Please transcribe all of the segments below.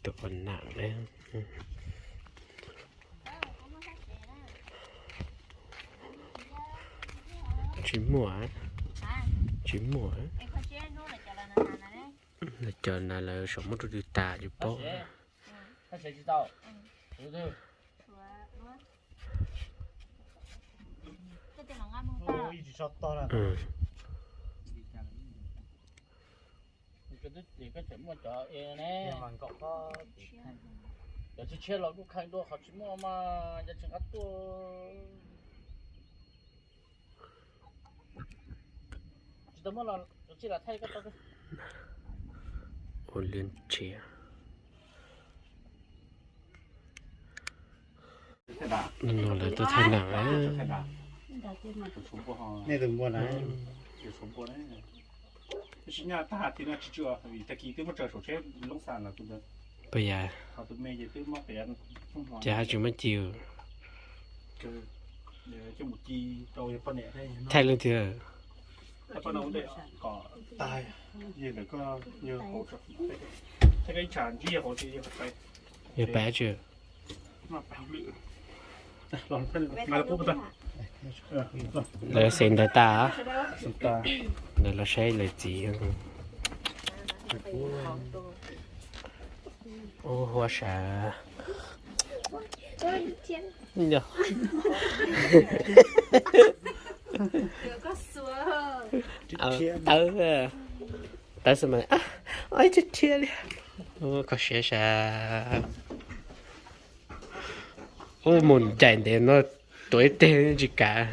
Tus ua nam ne. Tsis muaj, tsis muaj. Lawv cov na lawv saum muab rau twg tas tsis paub. Cov tshiab tshiab los kuj kheej dua, qhov tsis muaj mas yog tsis nqa tuaj. Tsis tau muab los, cia li thaij koj tau. Ua liaj tshia. No lawv tuaj thaij nam. Pas yas, ces haj tsis muaj ci. Thaij leej twg? Yog pab tsi? Lawv xev ntawv tas, lawv los saib lawv txiv. Ub, huab sav. Tawb, tawb xwb mas, ib tug rhiab li. Koj siab sav. Ub, mus ncaim ntev no, tuav ib teg tsis kav.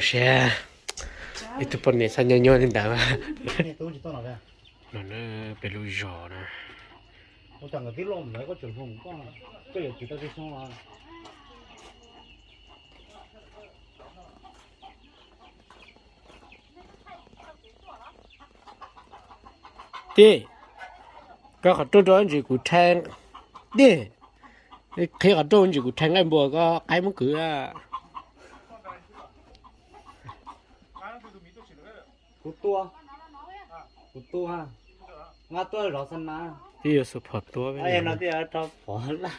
Siab, ib tug poj niam xav nyuaj nyuaj li ntawd. No na, peb lub zos na. Tij, koj qhov rooj rau ntsis kuv rhais. Tij, qhib qhov rooj ntsis kuv rhais nqaij npua koj qaib muab kwv. Kuv tua, kuv tua, nqa tuaj zov xa na. Twb yuav xub phom tua no twb yuav rau pov lawm.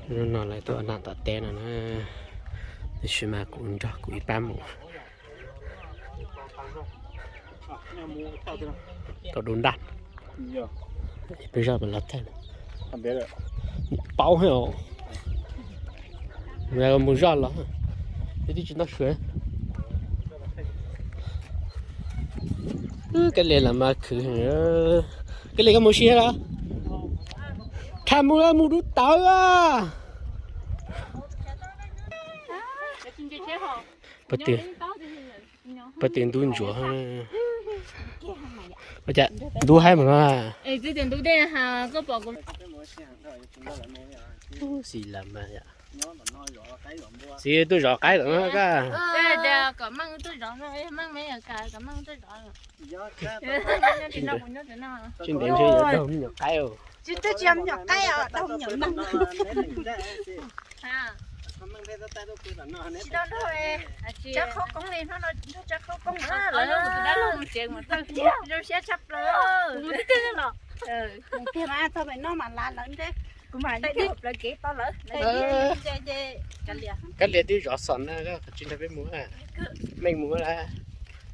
Hnub no lawv tuaj ua nam tom teb no na, tiam sis mas kuv nrog kuv ib pab mus. Tau dub ntaj, peb zoj mas los thaij. Paub heev os, mus zoj los, peb twb tsis noj sua. Kab lia los mas khwv heev. Kab lia koj mus si los? Tham mus los mus dub tawv a. Pab tias ntub ntsuav. Ua cas ntub haib mas no. Xis las mas yom. Xis tuaj zov qaib tom no koj. Tsis ntev ntshe yuav daug me nyuam qaib os. Tsab qhaub koob li, hnub no tsab qhaub koob, zoo siab tshaj plaws. Tiag mas txog pem no mas lav lawv ntshe kuv mas plaws kev tau lawm. Kab lia twb zov xom na, koj tsis nrog peb mus, Meej mus lawm.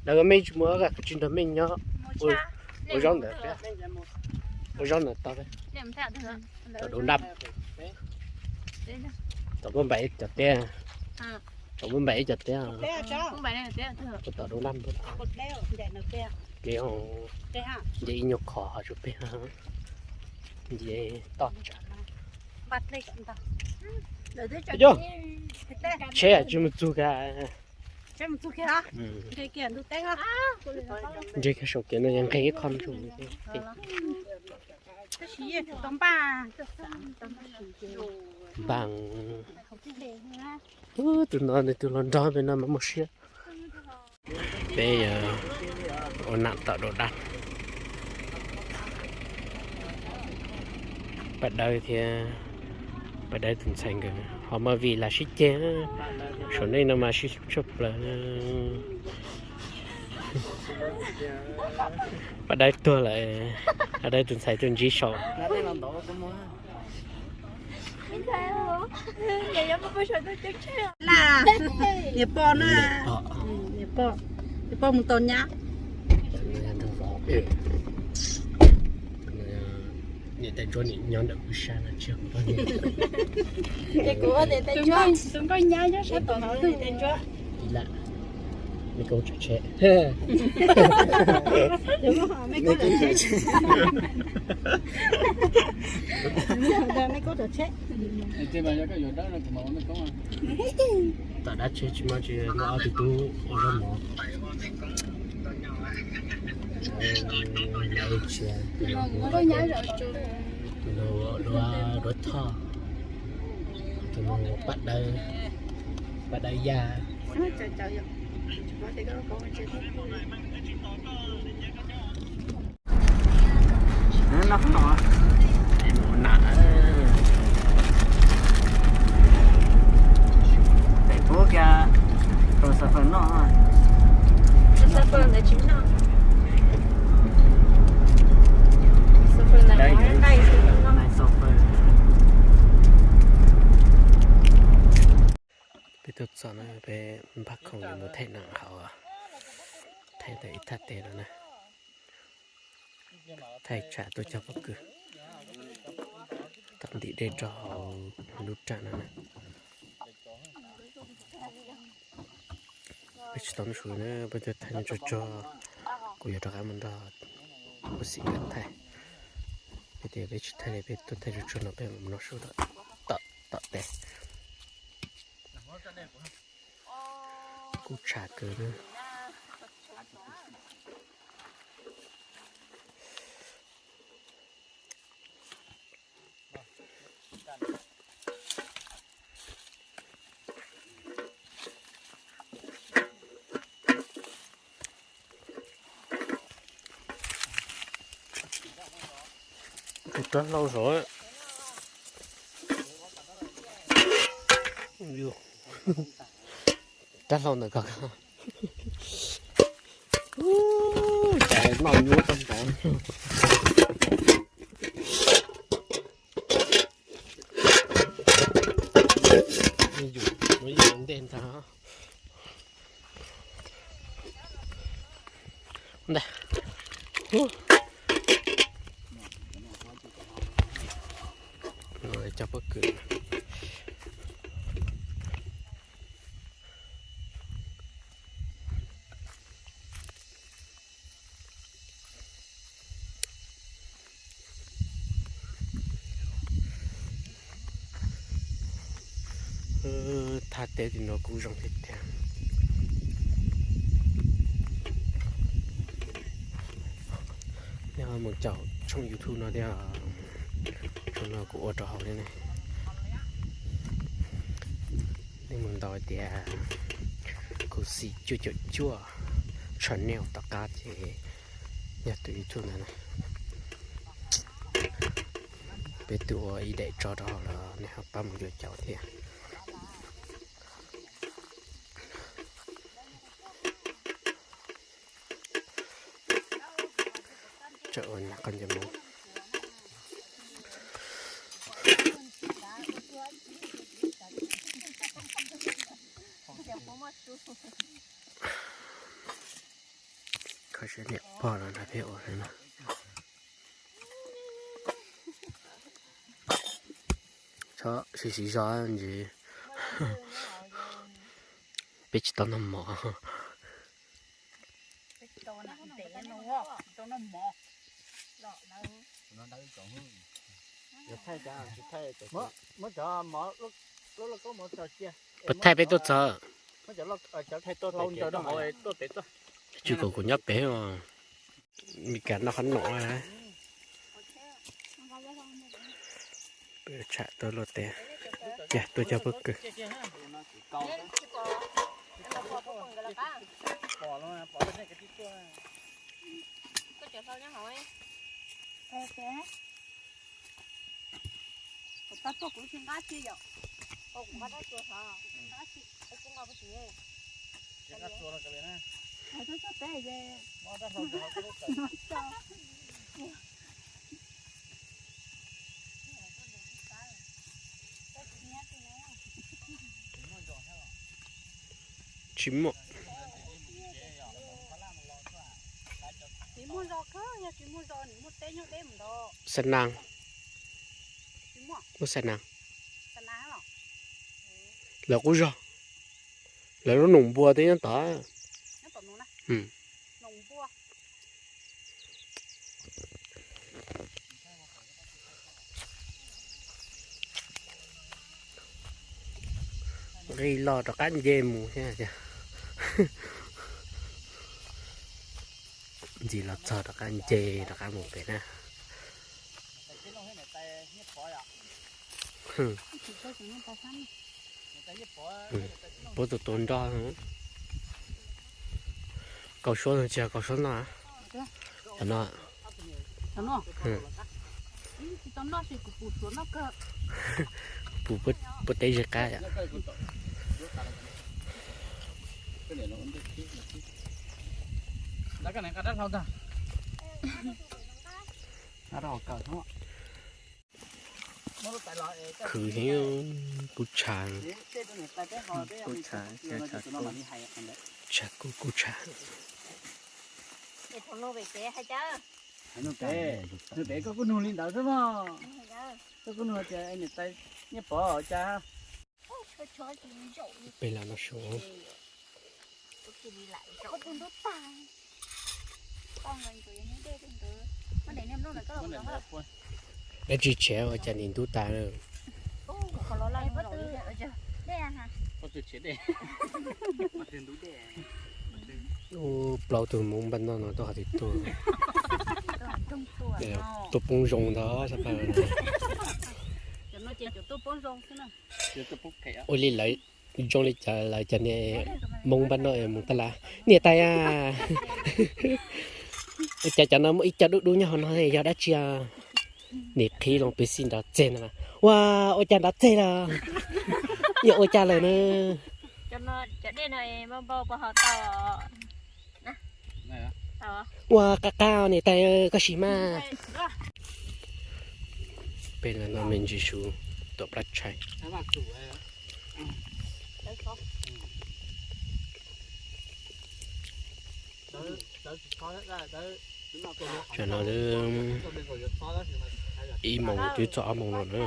Lawv Meej tsis mus, koj tsis nrog Meej nyob ua zaub ntawd, ua zaub ntawd tau. Tom dub ntaj, tom Npauj Npaim cov teb, tom Npauj Npaim cov teb, tom dub ntaj. Kev nce ib nyuag qhov tsuas peg, nce toj tsam. Tsheb tsis mus txug kiag. Ntshe kiag saum kev no yog nqeg ib qho mus. Npaj, tus no nws tus hluas nraug pem no mas muaj siab. Peb yuav ua nam tom dub ntaj. Paj Dawb thiab Paj Dawb tus ntxhais nkawd ho muaj vim lam sib ceg. Saum nej no mas sib hlub tshaj plaws. Paj Dawb tuag lawm, Paj Dawb tus ntxhais tuaj ntsib saum. Niam pog na, niam pog, niam pog mus tau nyab. Niam tais Ntsuab niam nyob ntawm kuv sab no tsis yog kuv poj niam. Tus nkauj nyab nyob sab tom no, niam tais Ntsuab. Ib lab, me koob tsom tsheb. Me koob tsom tsheb. Tom dab tsheb tsis muaj, tsis muaj ob tug tub ua zaub mov. Tus no ua duab, tus no ua duab thoj, tus no ua paj dawb, paj dawb yaj. Noj qhov no. Mus na. Pem pub kiag tus xav fawm noj. Tus xav fawm ntawd tsis noj. Xav fawm ntawd nqaij xwb noj. Peb tuaj txog na, peb npaj khoom yuav mus thaij nam hauv, thaij tau ib thaj teb no na. Thaij tsam tuaj cog pob kws tom ntim dej rau hauv lub raj no na. Peb tsis tau noj su na, peb tuaj thaij nyob tsog tsog, kuv yuav rov qab mus nrog kuv xim nkawd thaij. Peb tias peb tsis thaij li, peb tuaj thaij tsog tsog no peb mus noj su tom, tom teb. Kuj tshav kawg na. Tus rab hlau saud. Rab hlau ntawm ko. Cas noj nyuaj tag nrho. Yus muab yus ntej ntag. Ntag. Cog pob kws. Thaj teb tim no kuj zoo thiab tiag. Nej ho mus caum tshooj YouTube no thiab, tshooj no kuv ua rau hauv li ne. Nej mus ntaus tias Khuv Xim cuaj caum cuaj channel tom qab ces yog tus YouTube ntawd na. Peb twb ua ib daim tso rau hauv los nej ho pab mus yuav caum thiab. Tsam ua nag qhov ncaws mus. Kho siab niam pog los nrog peb ua li no. Txhob siv siv zog ntsis. Peb tsis tau noj mov. Puas thaij peb tuaj txog? Tsis kom kuv nyob pem os. Meskas noj qhob noom. Peb tsham tuaj luaj teb, tuaj cog pob kws. Tsis muaj. Xa nas. Muaj xa nas. Lawv qub zog. Lawv lub noog npua twb nyob tod. Nqis los rov qab nce mus thiab. Ntxim los txog rov qab nce rov qab mus pem na. Puab tus tua nroj. Kaus suab no tsis yog kaus suab noj. Cov no. Pus puab teb ze qab yom. Khwv heev, kub tshav. Tshav kub, kub tshav. Koj kuj nug li ntawd xwb mog. Koj kuj nug tias niam tais Nyiaj Pov cas. Peb los no su. Dab tsi tshiav ua cas nim ntub tas lawm. Ub, plaub tug Hmoob npaj noj no tuaj qhov twg tuaj? Tuaj poob zoo ntag sab paj. Ua li lawv zoo li cas lawv cov niag Hmoob npaj noj mus taj laj. Niam tais a, ua cas cov no muaj ib co dub dub nyob hauv no yog dab tsi? Nim qhib loo pes xij nrov txeg no. Ua, ua cas nrov txeg lawm? Yog ua cas lawm na? Ua qab qab niam tais koj sim mas. Peb los no me ntsis su tuam plab tshais. Tam no ib moos twb txog ob moos no na.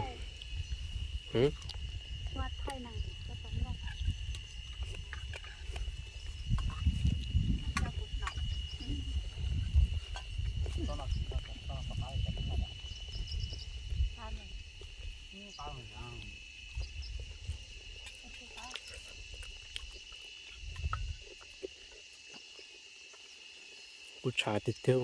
Kuj tshav tiag tiag.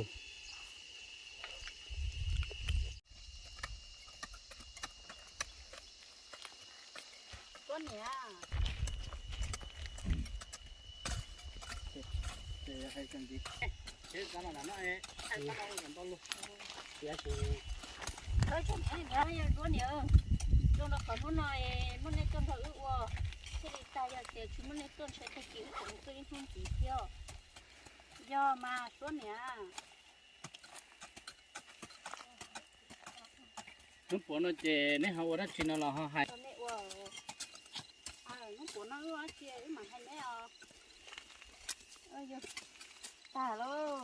Duab niam, zoo rau qhov hnub no muaj nej tuaj nrog wb ua, thiaj li tag, yog tias tsis muaj nej tuaj ntshe tag kis wb tseem tuaj ib hnub ntxiv thiab. Yog mas Suab niam. Hnub puav no ces neb ho ua dab tsi no los ho hais. Hnub puav no wb ua dab tsi wb mam hais neb os. Tag lauj.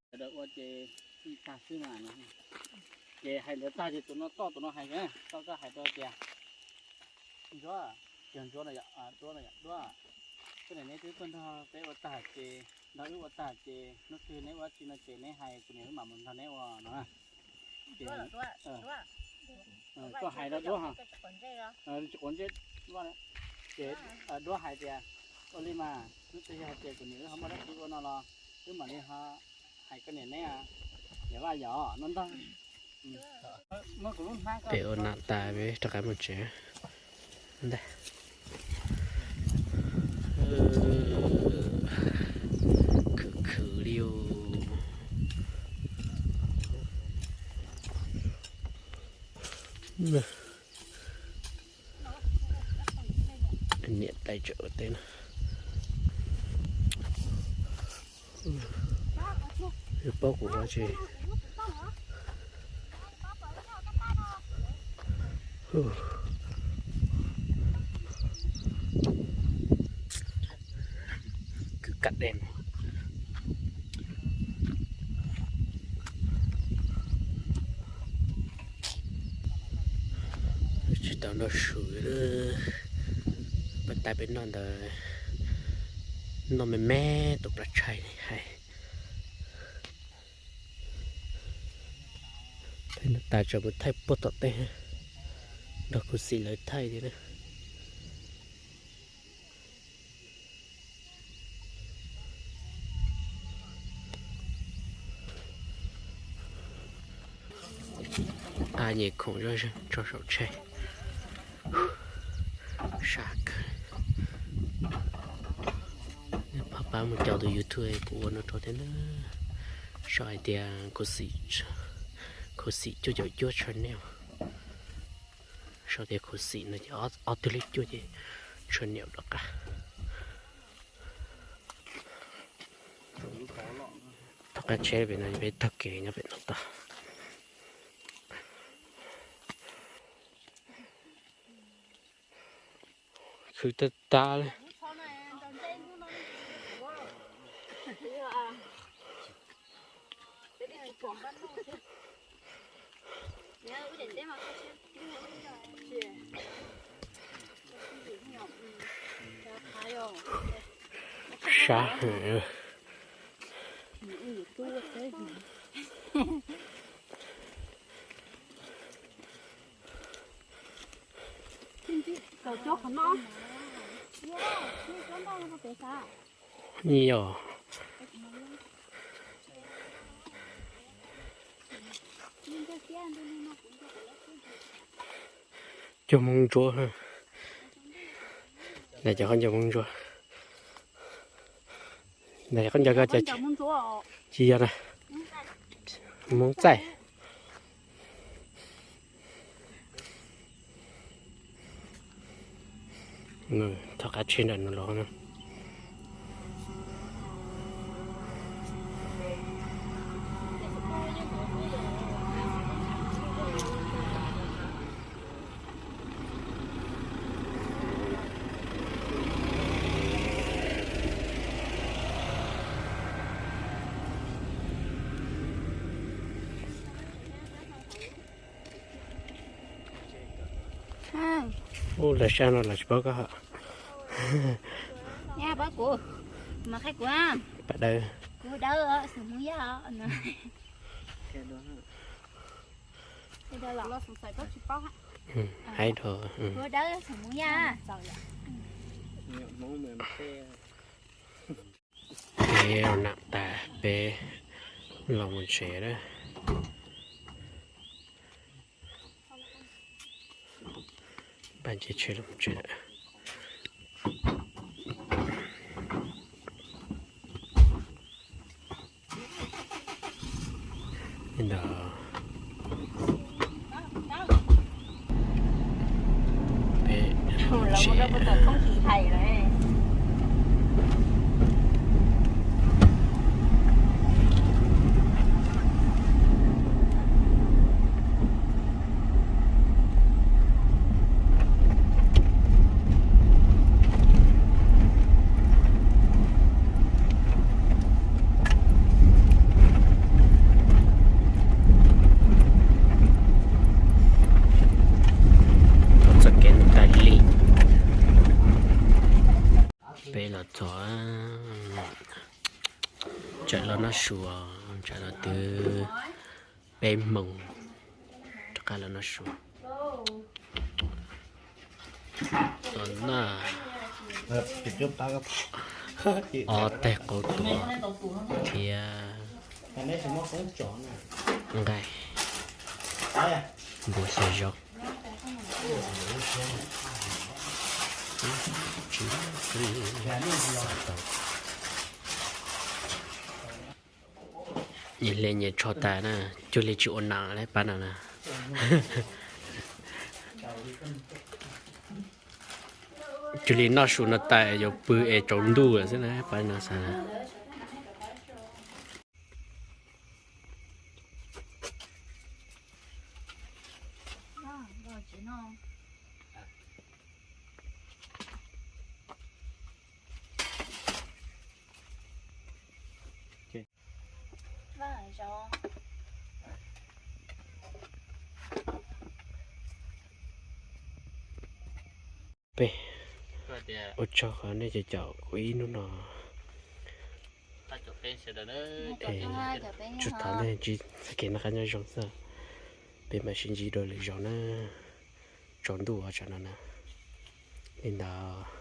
Sawv daws ua ces tag xwb mas. Ces hais ntawd tag ces tus no toj tus no hais, toj koj hais rau tias, Ntsuab, yog Ntsuab no yom, Duab no yom, Duab, koj niam neb twb tuaj nrog peb ua tag ces, nrog wb ua tag ces hnub twg neb ua dab tsi no ces neb hais kuv niam wb mam mus nrog neb ua no. Koj hais rau Duab, tsis quav ntsej, ces Duab hais tias, ua li mas hnub twg yog hais tias kuv niam wb ho muaj dab tsi ua no los wb mam li ho hais koj niam neb, niam Vaj Yom no ntag. Peb ua nam tas peb rov qab mus tsev ntag. Khwv khwv li os. Niam tais Tseem ua teb na. Yog paub kuv ua tsi. Kwv kam dej. Tsis tau noj su. Pab tais peb noj ntawd, noj me me tus plaub tshaib hais. Peb noj tas tseem mus thaij puag tom teb, nrog khuv xim lawv thaij thiab na. Ab, nyem khoom zoj zeeg tso saum tsheb. Sab kawg. Pab pab mus caum tus YouTube kuv ua no rau thiab na. Sau hais tias Khuv Xim cuaj caum cuaj channel. Sau tias Khuv Xim no ces ob tug lej cuaj ces channel rov qab. Tom qab tsheb pem no peb taug kev nyob pem no tod. Khwv tag tag li. Sab heev. Yog. Cog Hmoob Ntsuab. Ntawm cov khaub ncaws Hmoob Ntsuab. Ntawm khaub ncaws ko tsis yog na. Hmoob Txaij. Tom qab tsheb nram no los na. Ub, lawv sab no los tsis paub koj. Pab kuv, mas qhia kuv. Pab Dawb. Kuv Dawb, xeem Hmoob Yaj. Hais rau. Kuv Dawb, xeem Hmoob Yaj. Peb ua nam tas peb los mus tsev na. Npaj nce tsheb los tsev lawm. Li ntawd, peb los tsev. Txoj kev ntawm tas li. Peb los txog, tseem los noj su, tseem los twb peb moos rov qab los noj su. Los noj ob teg qaub tuag thiab nqaij, npua xya zaub. Nyias hle nyias tsho tas na, cuag li tsis ua nam li pab no na. Xws li noj su no tas yuav pw es tsaus ntuj lawm xwb na, pab no xav. Peb ua tsaug qhov nej caum kuv ib hnub no. Tsuas thov nej ntsib txoj kev noj qab nyob zoo xwb. Peb mam sib ntsib dua lwm zaus na. Tsaus ntuj os tsam no na. Li ntawd.